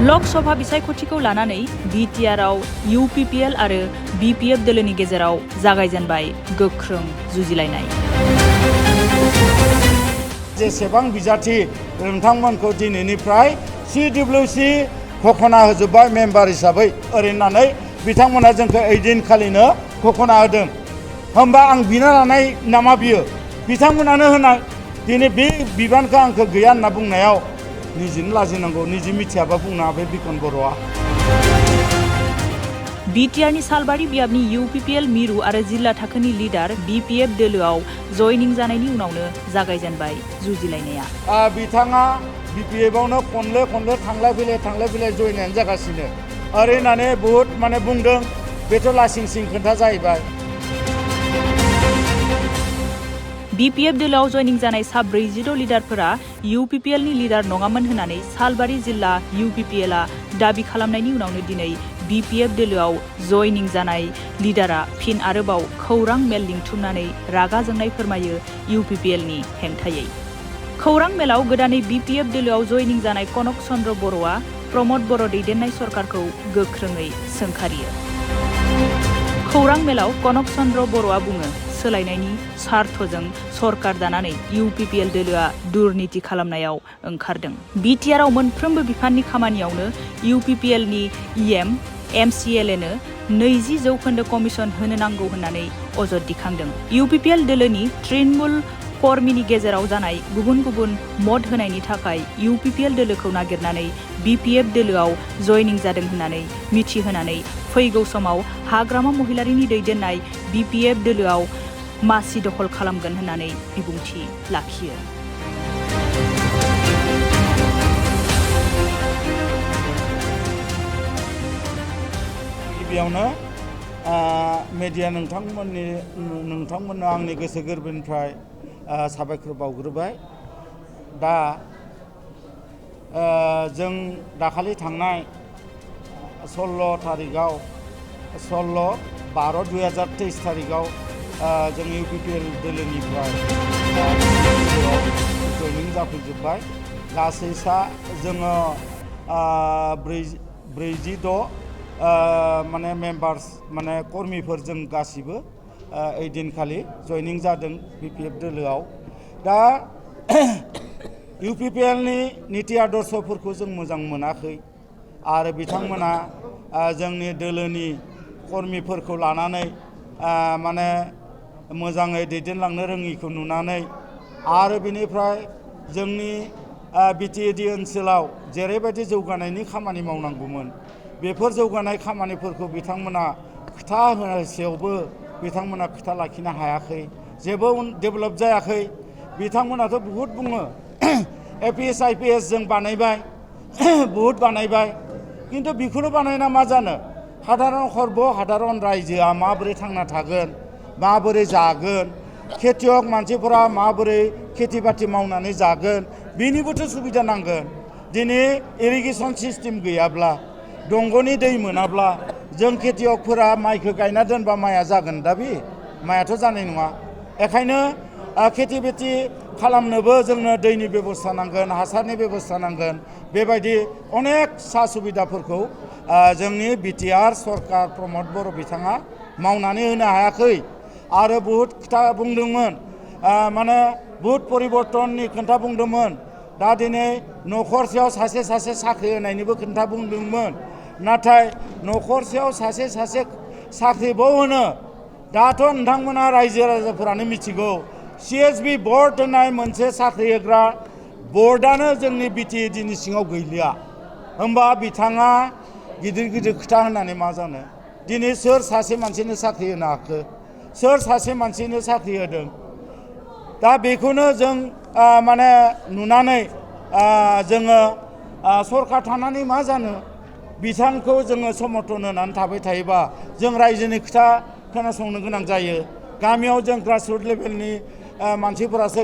लकसभा बिसायख'थिखौ लानानै बिटिआरआव इउपिपिएल आरो बिपिएफ दोलोनि गेजेराव जागायजेनबाय गोख्रों जुजिलायनाय। जेसेबां बिजाथि नोंथांमोनखौ दिनैनिफ्राय CWC घोषणा होजोब्बाय मेम्बार हिसाबै ओरैनानै बिथांमोना जोंखौ ओइदिनखालिनो घोषणा होदों। होमबा आं बिना लानाय नामा बियो बिथांमोनानो होनाय दिनै बे बिबानखौ आंखौ गैया होनना बुंनायाव निजिनो लाजिनांगौ निजि मिथियाबा बुंना बे बिकन बर'आ। बिटिआरनि सालबारि बियाबनि इउपिपिएल मिरु आरो जिल्ला थाखोनि लिडार बिपिएफ दोलोआव जयनिं जानायनि उनावनो जागायजेनबाय जुजिलायनाया। बिथाङा बिपिएफआवनो खनले थांलाय फैलाय जयनायानो जागासिनो ओरैनानै बहुद माने बुंदों बेथ' लासिं सिं खोथा जाहैबाय। बिपिएफ दोलोआव जयनिं जानाय सा 46 लिडारफोरा इउपिपिएलनि लिडार नङामोन होननानै सालबारि जिल्ला इउपिपिएलआ दाबि खालामनायनि उनावनो दिनै बिपिएफ दोलोआव जयनिं जानाय लिडारा फिन आरोबाव खौरां मेल लिंथुमनानै रागा जोंनाय फोरमायो इउपिपिएलनि हेंथायै। खौरां मेलाव गोदानै बिपिएफ दोलोआव जयनिं जानाय कनक चन्द्र बर'आ प्रमद बर' दैदेननाय सरकारखौ गोख्रोङै सोंखारियो। खौरां मेलाव कनक चन्द्र बर'आ बुङो सोलायनायनि सार्थजों सरकार दानानै इउपिपिएल दोलोआ दुर्नीति खालामनायाव ओंखारदों। बिटिआरआव मोनफ्रोमबो बिफाननि खामानियावनो इउपिपिएलनि इएम एमसिएलएनो 20% कमिसन होनो नांगौ होननानै अजद दिखांदों। इउपिपिएल दोलोनि तृणमूल कर्मीनि गेजेराव जानाय गुबुन मद होनायनि थाखाय इउपिपिएल दोलोखौ नागिरनानै बिपिएफ दोलोआव जयनिं जादों होननानै मिथिहोनानै फैगौ समाव हाग्रामा महिलारिनि दैदेननाय बिपिएफ दोलोआव मासि दखल खालामगोन होननानै बिबुंथि लाखियो। गिबियावनो मेडिया नोंथांमोननो आंनि गोसो गोरबोनिफ्राय साबायखर बावग्रोबाय। दा जों दाखालि थांनाय 16/12/2023 तारिखआव जों इउपिपिएल दोलोनिफ्राय जयनिं जाफैजोब्बाय। गासै जोङो 46 माने मेम्बार्स माने कर्मीफोर जों गासिबो ओइदिनखालि जयनिं जादों बिपिएफ दोलोआव। दा इउपिपिएलनि नीति आदर्शफोरखौ जों मोजां मोनाखै आरो बिथांमोना जोंनि दोलोनि कर्मीफोरखौ लानानै माने मोजाङै दैदेनलांनो रोङिखौ नुनानै आरो बिनिफ्राय जोंनि बिटिएडि ओनसोलाव जेरैबायदि जौगानायनि खामानि मावनांगौमोन बेफोर जौगानाय खामानिफोरखौ बिथांमोना खोथा होनायावबो बिथांमोना खोथा लाखिनो हायाखै। जेबो डेभेलप जायाखै। बिथांमोनाथ' बहुद बुङो एपिएस आइपिएस जों बानायबाय बहुद बानायबाय किन्तु बेखौनो बानायना मा जानो साधारन साधारन रायजोआ माबोरै थांना थागोन माबोरै जागोन खेतियक मानसिफोरा माबोरै खेति बाति मावनानै जागोन बेनिबोथ' सुबिदा नांगोन। दिनै इरिगेसन सिस्टेम गैयाब्ला दंग'नि दै मोनाब्ला जों खेतियकफोरा माइखौ गायना दोनबा माइआ जागोन दा बे माइआथ' जानाय नङा। बेखायनो खेति बाति खालामनोबो जोंनो दैनि बेबस्था नांगोन हासारनि बेबस्था नांगोन। बेबायदि अनेक सा सुबिदाफोरखौ जोंनि बिटिआर सरकार प्रमद बर' बिथाङा मावनानै होनो हायाखै आरो बहुद खोथा बुंदोंमोन माने बहुद परिबर्तननि खोथा बुंदोंमोन। दा दिनै न'खरसेयाव सासे साख्रि होनायनिबो खोथा बुंदोंमोन। नाथाय न'खरसेयाव सासे साख्रिबो होनो दाथ' नोंथांमोना रायजो राजाफोरानो मिथिगौ CSB बर्ड होननाय मोनसे साख्रि होग्रा बर्डआनो जोंनि बिटिएडिनि सिङाव गैलिया। होमबा बिथाङा गिदिर खोथा होननानै मा जानो दिनै सोर सासे मानसिनो साख्रि होनो हाखो सोर सासे मानसिनो साख्रि होदों। दा बेखौनो जों माने नुनानै जोङो सरकार थानानै मा जानो बिथांखौ जोङो समर्थन होनानै थाबाय थायोबा जों रायजोनि खोथा खोनासंनो गोनां जायो। गामियाव जों ग्रासरुट लेभेलनि मानसिफोरासो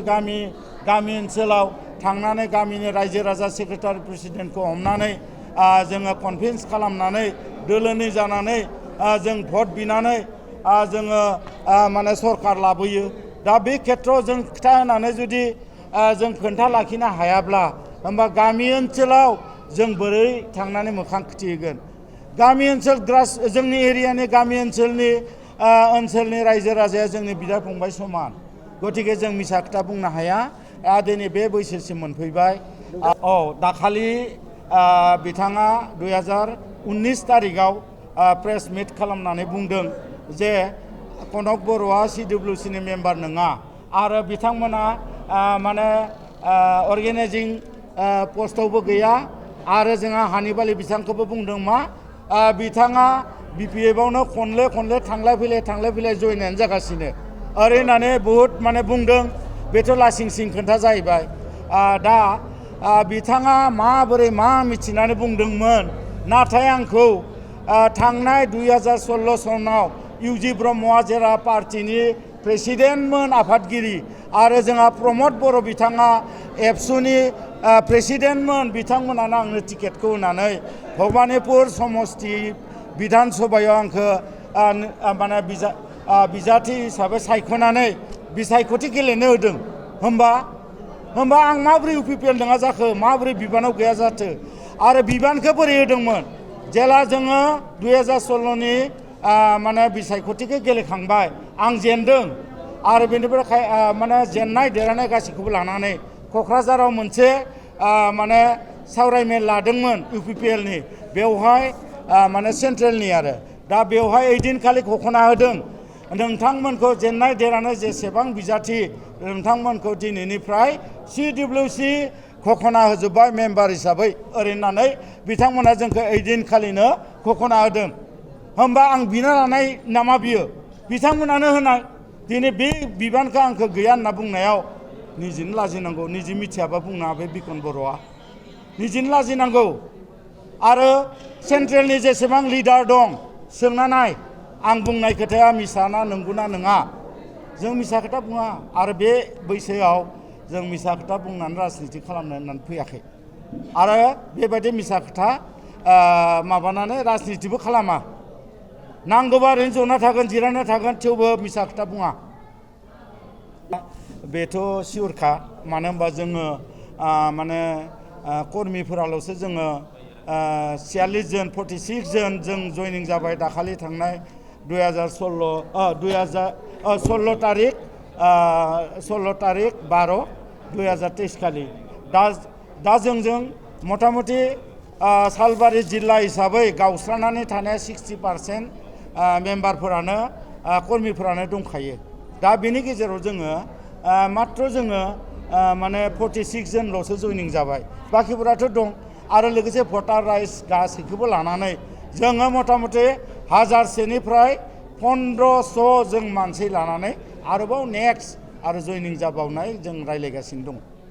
गामि ओनसोलाव थांनानै गामिनि रायजो राजा सेक्रेटारि प्रेसिडेन्टखौ हमनानै जोङो कनभिन्स खालामनानै दोलोनि जानानै जों भट बिनानै जोङो माने सरकार लाबोयो। दा बे खेत्रआव जों खोथा होनानै जुदि जों खोन्था लाखिनो हायाब्ला होमबा गामि ओनसोलाव जों बोरै थांनानै मोखां खिथिगोन गामि ओनसोल जोंनि एरियानि गामि ओनसोलनि रायजो राजाया जोंनि बिदा फंबाय समान गतिके जों मिसा खोथा बुंनो हाया दिनै बे बैसोसिम मोनफैबाय दाखालि बिथाङा 2019 तारिखआव प्रेस मिट खालामनानै बुंदों जे कनक बर'आ CWCनि मेम्बार नङा आरो बिथांमोना माने अर्गेनाइजिं पस्टआवबो गैया आरो जोंहा हानिबालि बिथांखौबो बुंदों मा बिथाङा BPFआवनो खनले थांलाय फैलाय जयेनानो जागासिनो ओरै होननानै बहुद माने बुंदों बेथ' लासिं सिं खोथा जाहैबाय दा बिथाङा माबोरै मा मिथिनानै बुंदोंमोन नाथाय आंखौ थांनाय 2016 सनाव UG ब्रह्मआ जेरा पार्टिनि प्रेसिडेन्टमोन आफादगिरि आरो जोंहा प्रमद बर' बिथाङा एबसुनि प्रेसिडेन्टमोन बिथांमोनानो आंनो टिकेटखौ होनानै भबानिपुर समस्ति बिधान सभायाव आंखौ माने बिजाथि हिसाबै सायख'नानै बिसायख'थि गेलेनो होदों होमबा आं माबोरै UPPL नङा जाखो माबोरै बिबानाव गैया जाथो आरो बिबानखौ बोरै होदोंमोन जेला जोङो 2016नि माने बिसायख'थिखौ गेलेखांबाय आं जेनदों आरो बेनिफ्राय माने जेननाय देरहानाय गासैखौबो लानानै क'क्राझाराव मोनसे माने सावरायमेल लादोंमोन UPPLनि बेवहाय माने सेन्ट्रेलनि आरो दा बेवहाय ओइदिनखालि घोषणा होदों नोंथांमोनखौ जेननाय देरहानाय जेसेबां बिजाथि नोंथांमोनखौ दिनैनिफ्राय CWC घोषणा होजोब्बाय मेम्बार हिसाबै ओरैनानै बिथांमोना जोंखौ ओइदिनखालिनो घोषणा होदों होमबा आं बिना लानाय नामा बियो बिथांमोनानो होनाय दिनै बे बिबानखौ आंखौ गैया होनना बुंनायाव निजेनो लाजिनांगौ निजे मिथियाबा बुंना बे बिकन बर'आ निजेनो लाजिनांगौ आरो सेन्ट्रेलनि जेसेबां लिडार दं सोंना नाय आं बुंनाय खोथाया मिसाना नंगौना नङा जों मिसा खोथा बुङा आरो बे बैसोआव जों मिसा खोथा बुंनानै राजनिति खालामनो होननानै फैयाखै आरो बेबायदि मिसा खोथा माबानानै राजनितिबो खालामा नांगौबा ओरैनो जना थागोन जिरायना थागोन थेवबो मिसा खोथा बुङा बेथ' सिउरखा मानो होनबा जोङो माने कर्मिफोराल'सो जोङो 46 जन 46 जन जों जयनिं जाबाय दाखालि थांनाय 16 तारिख 12 2023 खालि दा जोंजों मथा मथि सालबारि जिल्ला हिसाबै गावस्रानानै थानाय 60% मेम्बारफोरानो कर्मिफोरानो दंखायो दा बेनि गेजेराव जोङो मात्र जोङो माने 46 जनल'सो जयनिं जाबाय बाखिफोराथ' दं आरो लोगोसे भटार राइट्स गासैखौबो लानानै जोङो मथा मथि 1000सेनिफ्राय 1500 जों मानसि लानानै आरोबाव नेक्स्ट आरो जयनिं जाबावनाय जों रायज्लायगासिनो दं